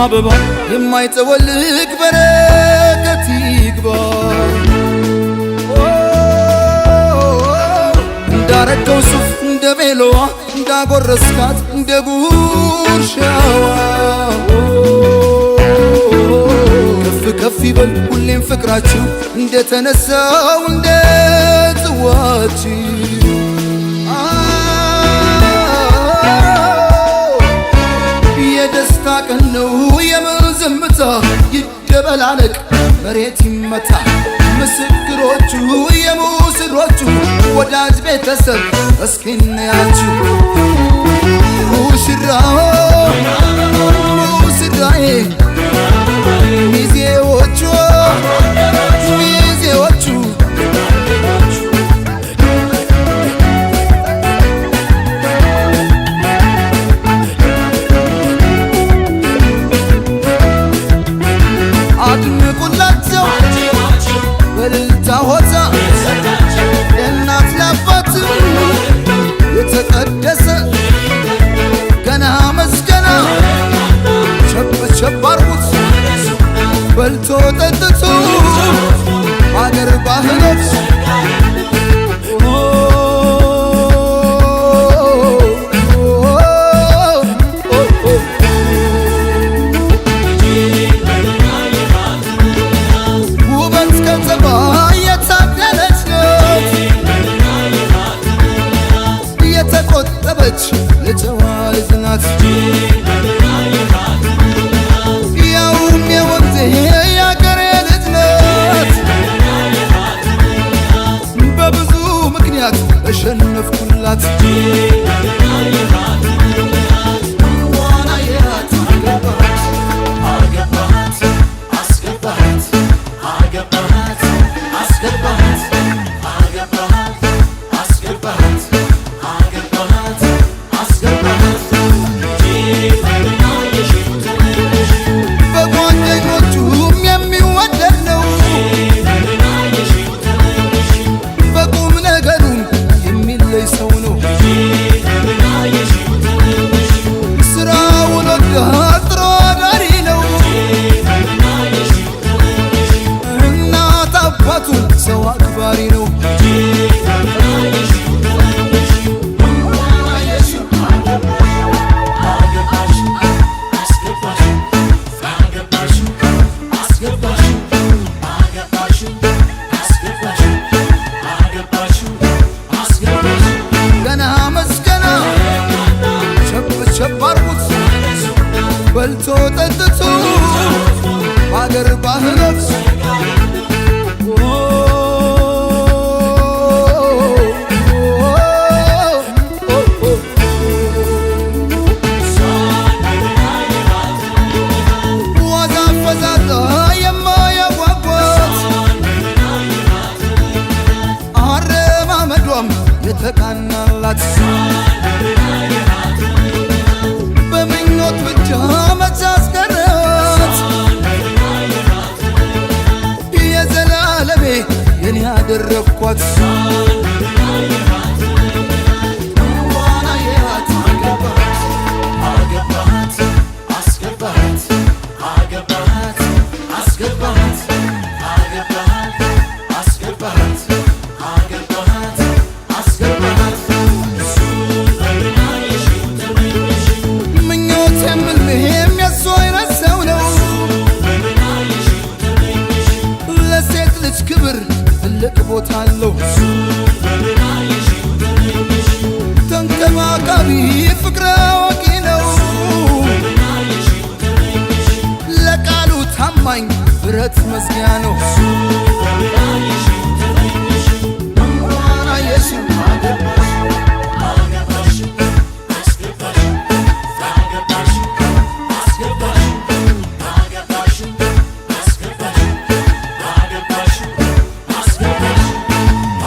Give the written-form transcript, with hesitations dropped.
አበባ የማይጠወልቅ በረከት ይግባ። እንዳረከው ሱፍ እንደ ቤሎዋ፣ እንዳጎረስካት እንደ ጉርሻዋ፣ ከፍ ከፍ ይበል ሁሌም ፍቅራችሁ እንደተነሳው እንደ ጽዋችሁ። የደስታ ቀን ነው የምን ዝምታ፣ ይደበላለቅ መሬት ይመታ። ምስክሮቹ የሙስሮቹ ወዳጅ ቤተሰብ እስኪ እንያችሁ። ሙሽራው ሙሽራዬ፣ ሚዜዎቹ ሚዜዎቹ። አድምቁላቸው በእልልታ ሆታ፣ ለእናት ለአባት የተቀደሰ ገና መስገና። ቸብ ቸብ አርጉት በልቶ ጠጥቶ አገር ባህሎች። ውበት ከተማ የታደለች ናት፣ የተቆጠበች የጨዋ ልጅ ናት። ያውም የወንዜ የአገሬ ልጅ ናት። በብዙ ምክንያት ተሸነፍኩላት። እንኳን አየሃት አገባሃት አገባሃት አስገባሃት አገባሃት አስገባሃት አገባሃት አስገባሃት አገባሃት አስገባሃት። በጓደኞቹም የሚወደድ ነው፣ በቁም ነገሩም የሚለይ ሰው ነው። ስራውን ወዳድ ጥሩ አዳሪ ነው። እናት አባቱን ሰው አክባሪ ነው። ገና መስገና ቸብ ቸብ አርጉት በልቶ ጠጥቶ በአገር ባህሎች። ዋዛ ፈዛዛ የማያጓጓት፣ አረማመዷም የተቃናላት፣ በምኞት ብቻ መች አስቀረት፣ የዘላለሜ የኔ ያደረግኳት። እንኳን አየሃት አገባሃት አገባሃት አስገባሃት አገባሃት አስገባሃት አገባሃት አስገባሃት አገባሃት አስገባሃት። ምኞት የምልህም የሱ አይነት ሰው ነው። ለሴት ልጅ ክብር ትልቅ ቦታ አለው። ተንከባካቢ ፍቅር አዋቂ ነው። ለቃሉ ታማኝ ብረት መዝጊያ ነው።